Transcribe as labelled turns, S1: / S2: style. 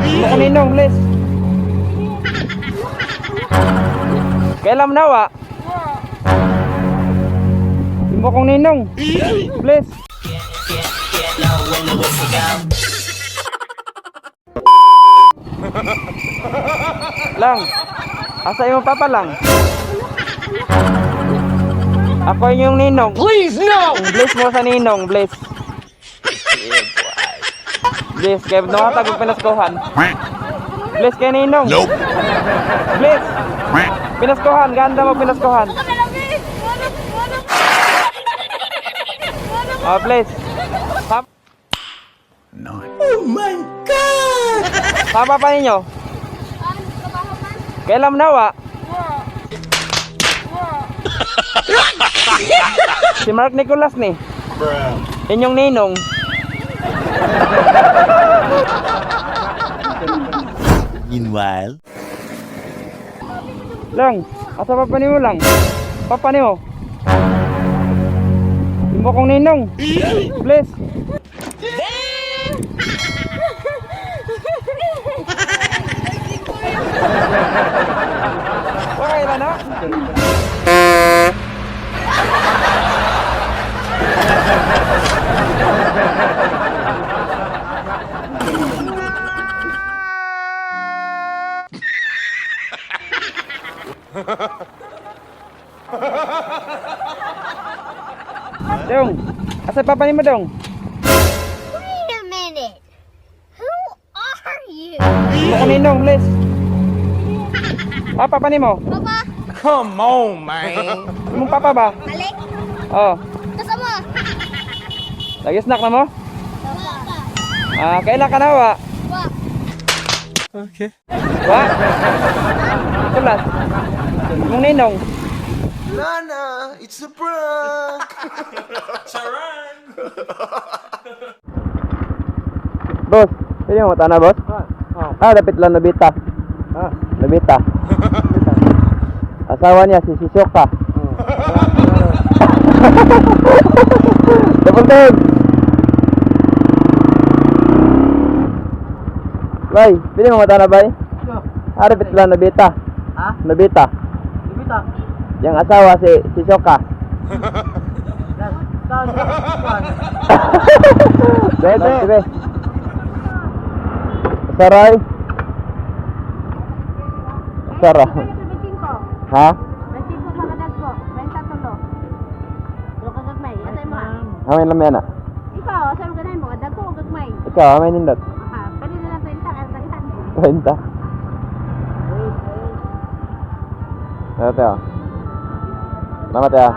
S1: Imo ko ninong, bless. Kailan mo nawa? Imo kong ninong. Bless. Lang. Asa imong papa lang? Ako yung ninong.
S2: Please, no!
S1: Bless mo sa ninong, bless. Bless, kaya nuhatag og pinaskuhan. Bless kay ninong.
S3: Nope.
S1: Bless. Pinaskuhan, ganda mo pinaskuhan. Oh, bless. Pap
S3: Oh my God!
S1: Papa pa ninyo? Kailan mo nawa? Si Mark Nicolas ni. Inyong ninong.
S3: Meanwhile.
S1: Lang, asa papa nimo lang? Papa nimo. Imo kong ninong. Bless. Okay na na. Dong, asa papa nimo dong?
S4: Wait a minute. Who are you?
S1: Imo kong ninong, bless. Papa pa nimo?
S4: Papa,
S2: Come on, man.
S1: Imong papa ba?
S4: balik.
S1: Oh,
S4: Kasama.
S1: lagi snack na mo?
S4: Papa.
S1: Ah, kailan ka nawa?
S4: Wa.
S2: Okay.
S1: Wa. Nicolas. Imong ninong.
S5: Lana, it's a prank!
S1: Boss, pwede mo matana, boss? Ah, dapat lang nabita.
S2: Ah.
S1: Nabita. Asawa niya si Sisyoka. Double time. Bay, pwede mo matana, bay? Ah, dapat lang nabita.
S2: Ha?
S1: Nabita.
S2: Nabita.
S1: Yang asawa si Sisyoka. Dede. Dede. Saray. Sara.
S4: 25.
S1: Ha?
S4: 25 mga ko. 20 tulo. Tulo ka gagmay. Asa mo ha?
S1: Hamay lang yan ah.
S4: Ikaw, asa mo ganahin mo? Dagko o gagmay?
S1: Ikaw, hamay nindot.
S4: Aha, pwede na lang 20 kaya daghan.
S1: 20. Salamat ah. Salamat ah.